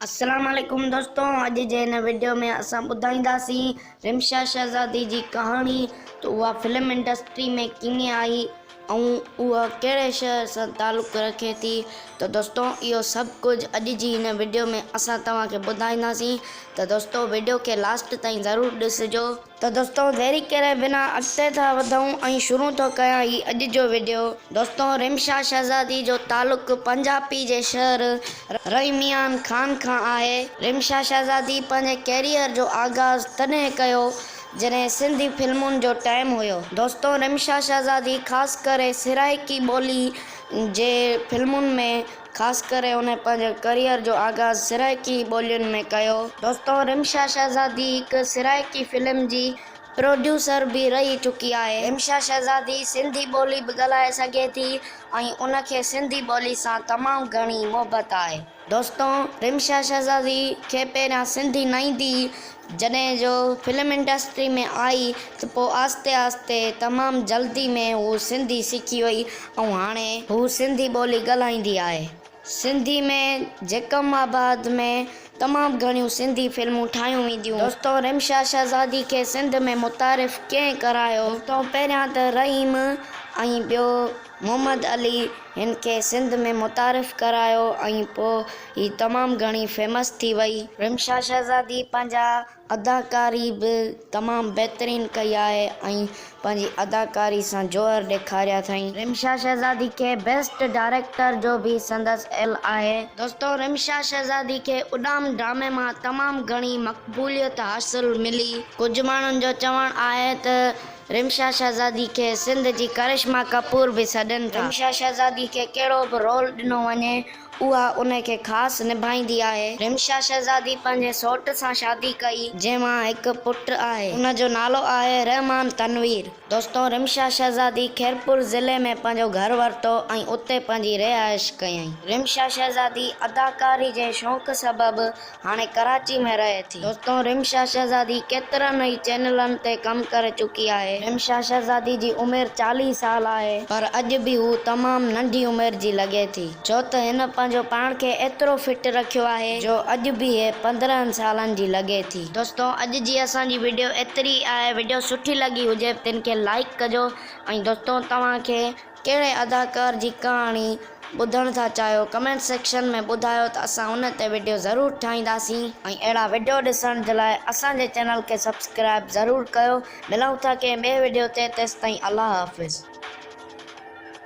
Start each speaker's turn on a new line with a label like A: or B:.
A: السلام عليڪم دوستو اڄ جي هن وڊيو ۾ اسان ٻڌائينداسين رمشا شهزادي جي ڪهاڻي ته اها فلم انڊسٽري ۾ ڪيئن آئي ۽ اها ڪهڙي شهر سان تعلق رکي ٿي ته دوستو اهو سڀ ڪجهه اڄ جي هن وڊيو ۾ اسان توهان کي ٻڌائينداسين ته دوستو وڊيو کي لاسٽ تائين ضرور ڏسجو. ته دوستو ديري ڪري بنا اڳتي ٿا وڌون ۽ شروع ٿو ڪيان هي اڄ جو وڊيو. دوستو رمشا شهزادي جو تعلق پنجاپي جي شهر رحيميان خان کان آهي. رمشا شهزادي پنهنجي ڪيريئر جو آغاز تڏهن ڪيو جڏهن سنڌي فلمن جو ٽائيم هيو. دوستو رمشا شهزادي خاص ڪري سرائيڪي ٻولي جي فلمن ۾ خاص ڪري هن پنهنجي ڪريئر جو آغاز سرائيڪي ٻولين ۾ ڪيو. دوستو رمشا شهزادي هڪ سرائيڪي فلم جي پروڊيوسر به رهي چڪي آهي. رمشا شهزادي سنڌي ٻولي به ڳالهائي سگهي ٿي ۽ ان کي سنڌي ٻولي سان تمام گهڻي محبت آهي. دوستو رمشا شهزادي کي پهريان سنڌي نه ايندي هئي جڏهن جو فلم انڊسٽري ۾ آئي ته پوء آهستي آهستي تمام جلدي ۾ هو سنڌي سکي وئي ۽ هاڻي هو سنڌي ٻولي ڳالهائيندي آهي. سنڌي ۾ جيڪب آباد ۾ تمام گهڻيون سنڌي فلمون ٺاهيون وينديون. دوستو رمشا شهزادي کي سنڌ ۾ متعارف ڪنهن ڪرايو؟ دوستو پهريان ته رحيم ۽ ٻيو محمد علي هن کي سنڌ ۾ متعارف ڪرايو ۽ پوء هي تمام گهڻي فيمس ٿي وئي. رمشا شهزادي پنهنجا اداڪاري به تمام بهترين ڪئي آهي ۽ پنهنجي اداڪاري سان جوهر ڏيکاريا اٿائين. رمشا شهزادي کي بيسٽ ڊائريڪٽر جو به سندس ايل آهي. دوستو رمشا شهزادي کي اڏام ڊرامي مان تمام گهڻي مقبوليت حاصل ملي. ڪجهه ماڻهن جو چوڻ آهي ته رمشا شهزادي کي سنڌ جي ڪرشما ڪپور به سڏين ٿا. رمشا شهزادي کي ڪهڙو به رول ڏنو وڃي اها ان کي خاص نڀائيندي آهي. رمشا شهزادي پنهنجي سئوٽ سان شادي ڪئي. جنهن مان هڪ پٽ آهي. ان جو نالو آهي رحمان تنوير. دوستو رمشا شهزادي خيرپور ضلعي ۾ پنهنجو گهر ورتو ۽ اتي پنهنجي رهائش ڪيائين. رمشا شهزادي اداڪاري جي شوق سبب هاڻي ڪراچي ۾ رهي ٿي. دوستو رمشا شهزادي ڪيترن ئي چينلن تي ڪم ڪري چڪي آهي. رمشا شهزادي جي عمر 40 سال آهي پر اڄ به هو تمام ننڍي عمر جي لڳي ٿي ڇو ته هن پنهنجو پاڻ کي ايترو فٽ رکيو آهي جو اڄ به هي 15 سالن جي لڳي ٿي. دوستو اڄ جي اسان جي وڊيو ايتري ئي آهي وڊيو سٺي لڳي هجي تن کي لائيڪ ڪجو ۽ دوستو توهان کي ڪهڙي اداڪار جي ڪهاڻي ٻڌڻ ٿا چاهيو ڪمينٽ سيڪشن ۾ ٻڌايو ته اسان ان تي وڊيو ضرور ٺاهينداسين. ۽ اهڙا وڊيو ڏسڻ جي لاء اسان جي چينل کي سبسڪرائب ضرور ڪيو ملون ٿا ڪنهن ٻئي وڊيو تي تيستائين الله حافظ.